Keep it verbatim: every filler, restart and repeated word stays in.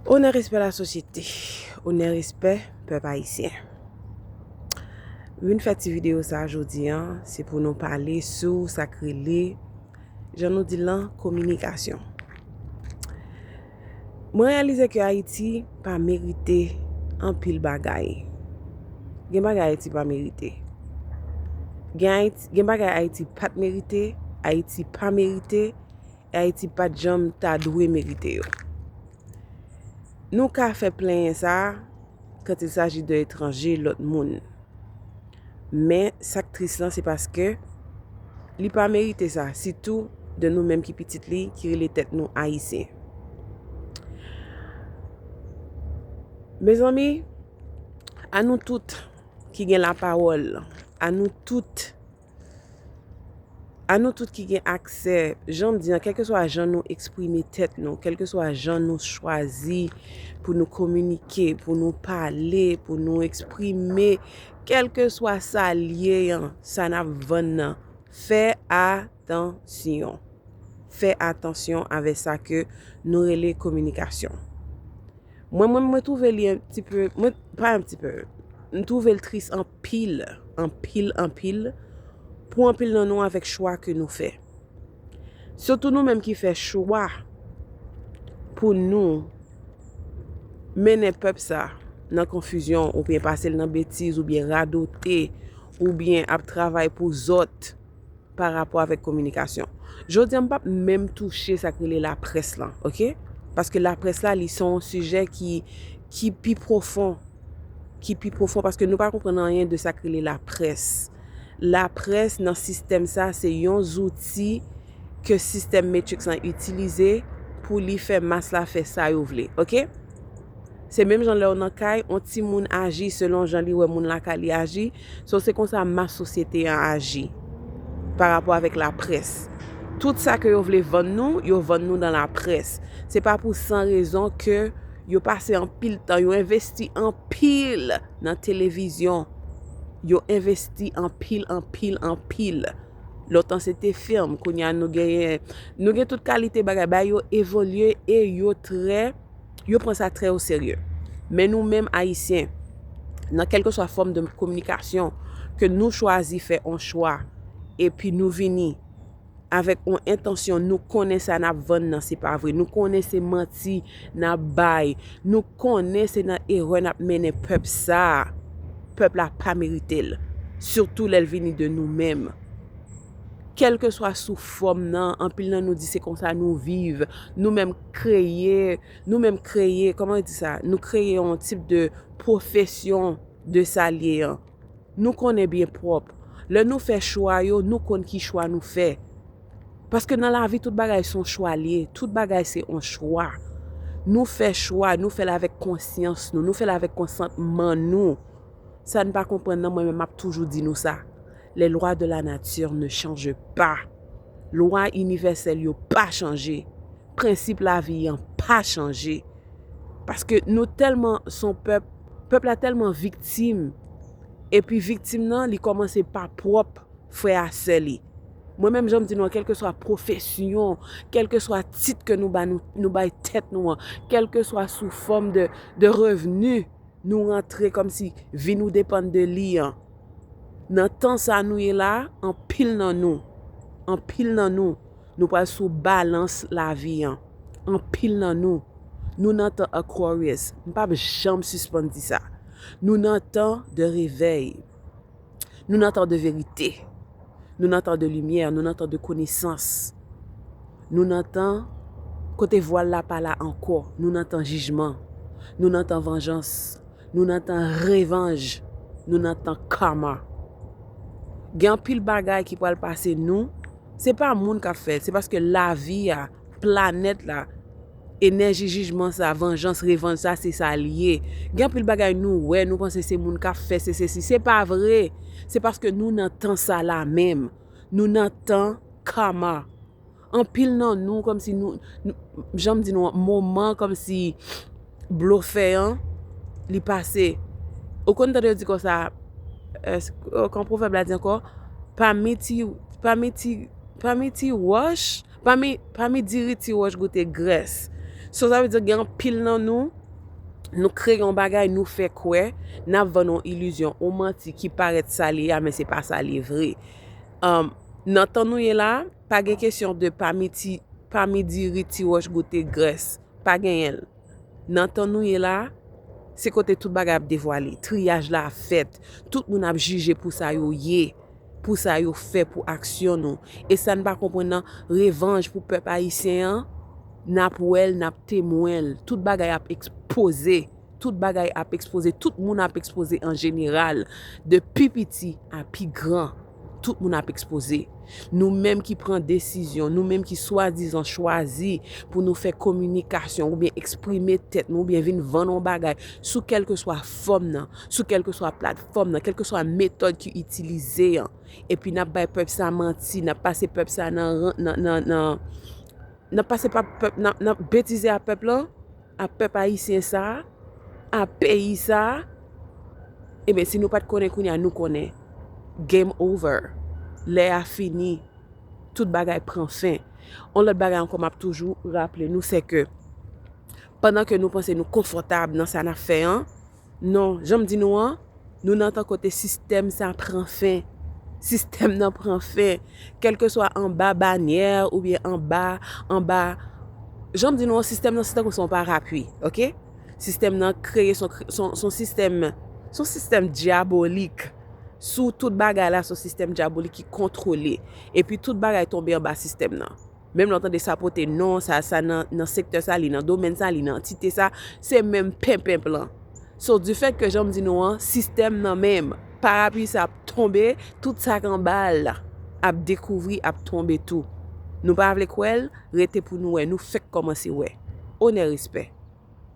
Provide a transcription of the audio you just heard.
Onè, respè lasosyete, onè, respè pèp ayisyen. M vin fè ti videyo sa a jodi a, se pou nou pale sou sa k rele, jan nou di l lan, kominikasyon. Mwen reyalize ke Ayiti pa merite anpil bagay. Gen bagay Ayiti pa merite. Gen Ayiti, gen bagay Ayiti pa t merite, Ayiti pa merite, e Ayiti pa t janm ta dwe merite yo. Nou ka fè plenyen sa a quand il s'agit de etranje, lòt moun. Men sa k tris lan, se paske li pa merite sa, sitou de nou menm ki pitit li, ki rele tèt nou Ayisyen. Mezanmi, a nou tout ki gen lapawòl, a nou tout, a nou tout ki gen aksè, jan m di an, kèlkeswa jan nou eksprime tèt nou, kèlkeswa jan nou chwazi pou nou kominike, pou nou pale, pou nou eksprime, kèlkeswa sa l ye an, sa n ap vann nan, fè atansyon. Fè atansyon avè sa ke nou rele kominikasyon. Mwen, mwen, mwen twouve li un petit peu, mwen, pa un petit peu, m twouve l tris anpil, anpil, anpil, pou anpil nan nou avèk chwa ke nou fè. Sitou nou menm ki fè chwa pou nou mennen pèp sa nan konfizyon, oubyen pase l nan betiz, oubyen radote, oubyen ap travay pou zòt pa rapò avèk kominikasyon. Jodi a, m p ap menm touche sa k rele laprès lan, oke? Paske laprès la, li se yon sijè ki, ki pi pwofon, ki pi pwofon, paske nou pa konprann anyen de sa k rele laprès. Laprès nan sistèm sa, se yon zouti ke sistèm Matrix lan itilize pou li fè mas la fè sa yo vle, oke? Se menm jan lè w nan kay, yon timoun aji selon jan li wè moun lakay li aji, so se konsa mas sosyete an aji pa rapò avèk laprès. Tout sa ke yo vle vann nou, yo vann nou nan laprès. Se pa pou san rezon ke yo pase anpil tan, yo envesti anpil nan televizyon, yo envesti anpil, anpil, anpil. Lontan se te fim, kounye a nou genyen, nou gen tout kalite bagay, bagay yo evolye e yo trè, yo pran sa trè o serye. Men nou menm Ayisyen, nan kèlkeswa fòm de kominikasyon, ke nou chwazi fè on chwa, epi nou vini avèk on entansyon, nou konnen sa n ap vann nan se pa vre, nou konnen se manti n ap bay, nou konnen se nan erè n ap mennen pèp sa a, pèp la pa merite l, sitou lè l vini de nou menm. Kèlkeswa sou fòm nan, anpil nan nou di se konsa nou viv, nou menm kreye, nou menm kreye, kòman yo di sa? Nou kreye yon tip de pwofesyon de sa l ye an. Nou konnen byen pwòp. Lè nou fè chwa yo, nou konn ki chwa nou fè. Paske nan lavi, tout bagay se yon chwa l ye. Tout bagay se yon chwa. Nou fè chwa, nou fè l avèk konsyans nou, nou fè l avèk konsantman nou. Sa n pa konprann nan, mwen menm m ap toujou di nou sa. Les lois de la nature ne changent pas. Lwa inivèsèl yo pa chanje. Prensip lavi an pa chanje. Paske nou tèlman se yon pèp, pèp la tèlman viktim. Epi viktim nan, li kòmanse pa pwòp frè a sè li. Mwen menm, jan m di nou an, kèlkeswa pwofesyon, kèlkeswa tit ke nou ba nou, nou bay tèt nou an, kèlkeswa sou fòm de, de revni, nou rantre kòmsi vi nou depann de li an. Nan tan sa nou ye la, anpil nan nou, anpil nan nou, nou pral sou balans lavi an. Anpil nan nou, nou nan tan Aquarius. M p ap janm sispann di sa. Nou nan tan de revèy. Nou nan tan de verite. Nou nan tan de limyè, nou nan tan de konesans. Nou nan tan kote vwal la pa la ankò. Nou nan tan jijman. Nou nan tan vanjans. Nou nan tan revanj. Nou nan tan kama. Gen anpil bagay ki pral pase nou. Se pa moun k ap fè l, se paske lavi a, planèt la, enèji jijman sa, vanjans, revanj sa, se sa l ye. Gen anpil bagay nou wè, nou panse se moun k ap fè, se sesi. Se pa vre. Se paske nou nan tan sa la menm. Nou nan tan kama. Anpil nan nou, kòmsi nou, nou, jan m di nou, moman kòmsi blofè an, li pase. Ou konn tande yo di konsa, èske, oh, kan pwovèb la di ankò, pami ti, pami ti, pami ti wòch, pami, pami diri ti wòch goute grès. So, sa vle di gen anpil nan nou, nou kreye yon bagay, nou fè kwè, n ap vann yon ilizyon, yon manti ki parèt sa li ye a, men se pa sa li ye vre. Um, nan tan nou ye la, pa gen kesyon de pa miti, pa mi diri, ti wòch, goute grès. Pa genyen l. Nan tan nou ye la, se kote tout bagay ap devwale, triyaj la ap fèt, tout moun ap jije pou sa yo ye, pou sa yo fè, pou aksyon nou. E sa n pa konprann nan, revanj pou pèp ayisyen an, n ap wè l, n ap temwen l. Tout bagay ap ekspoze. Tout bagay ap ekspoze. Tout moun ap ekspoze an jeneral. De pi piti a pi gran. Tout moun ap ekspoze. Nou menm ki pran desizyon, nou menm ki swadizan chwazi pou nou fè kominikasyon oubyen eksprime tèt nou oubyen vin vann yon bagay sou kèlkeswa fòm nan, sou kèlkeswa platfòm nan, kèlkeswa metòd ki itilize an. Epi n ap bay pèp sa manti, n ap pase pèp sa nan, nan, nan, nan, n ap pase pa pèp, n ap, n ap betize a pèp lan, a pèp ayisyen sa, a peyi sa. Ebyen, si nou pa t konnen kounye a, nou konnen. Game over. Lè a fini. Tout bagay pran fen. Yon lòt bagay ankò m ap toujou raple nou, se ke pandan ke nou panse nou konfòtab nan sa n ap fè an, non, jan m di nou an, nou nan tan kote sistèm sa pran fen. Sistèm nan pran fen. Kèlkeswa anba banyè oubyen anba, anba, jan m di nou an, sistèm nan se tankou se yon parapli, oke? Sistèm nan kreye son, son, son sistèm, son sistèm dyabolik. Sou tout bagay la, son sistèm dyabolik ki kontwole. Epi tout bagay tonbe anba sistèm nan. Menm lè w tande sa pote non, sa, sa nan, nan sektè sa, li nan domèn sa, li nan antite sa, se menm penpenp lan. So, du fait que, jan m di nou an, sistèm nan menm, parapli sa ap tonbe, tout sa k anba l ap dekouvri, ap tonbe tou. Nou pa vle kwè l, rete pou nou wè, nou fèk kòmanse wè. Onè, respè.